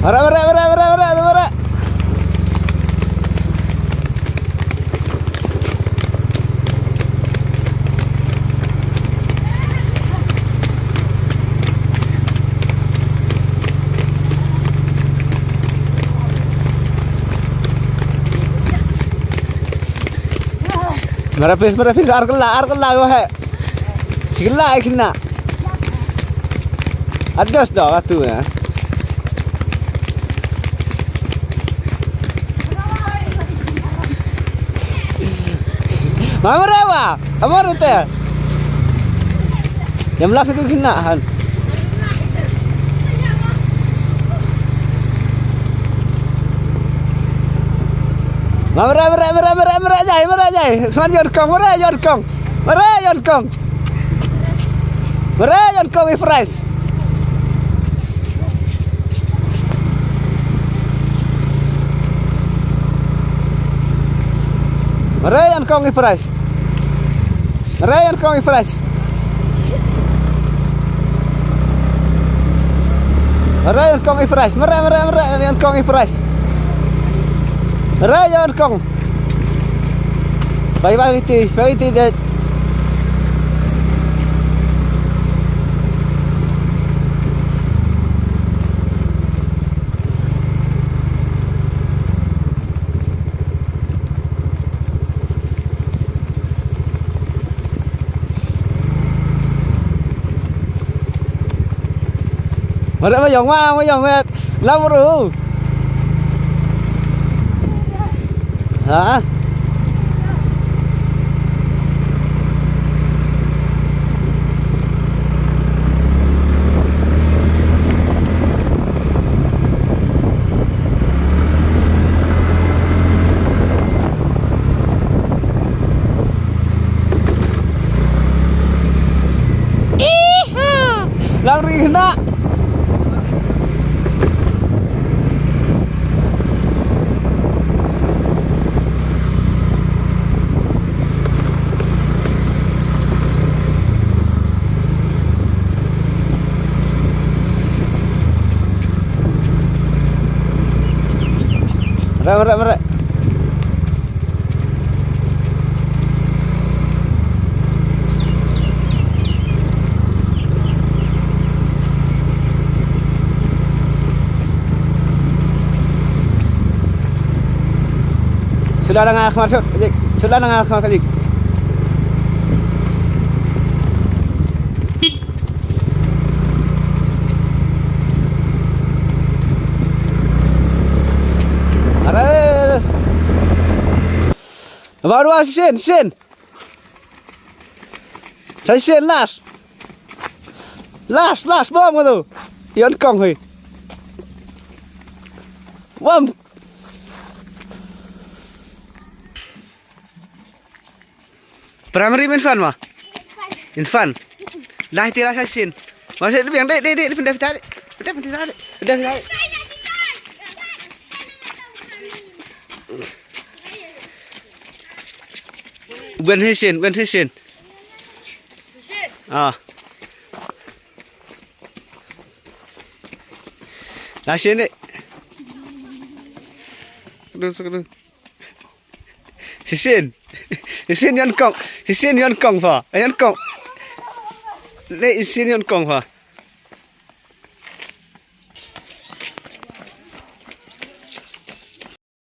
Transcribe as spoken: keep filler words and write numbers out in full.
Mara, mara, mara, mara, mara, mara. Mara pis, mara pis, ar kylla, ar kylla, wahai. Shi kylla, ai khynnah. Adjust da katu na. Mara ba? Amor te. Ïa mlak itu khynnah han. Mara, mara, mara, mara, mara jai, mara jai. Sman ïoh kong, mara ïoh kong. Mara ïoh kong. Mara ïoh kong i prize. Mara ïoh kong i prize. Mara ïoh kong i prize. Mara ïoh kong i prize. Mara, mara, mara ïoh kong i prize. Mara ïoh kong. Bye bye, Viti. Bye, Viti, dad. Mara ba ïong ma, ma ïong ma. Lam ru. Ha? Ih, ha. Lang ri kena. Mara, mara, mara. Sula na nga khmar sut, Jik. Sula na nga khmar, Jik. Are. Baru shin, shin. Sa shin, last. Last, last, bom ka tu. Ïoh kong hi. Bom. Primary me infant ma? Infant. Lah ti lah sa shin. Masih dia biang dek, dek, dek, pindah, pindah, dek. Pindah, pindah, dek. Pindah, pindah, dek. Buen session, buen session. Ah. Session ni. Aduh, aduh. Session. Session Yon Kong. Session Yon Kong fa. Yon Kong. Ni session Yon Kong fa.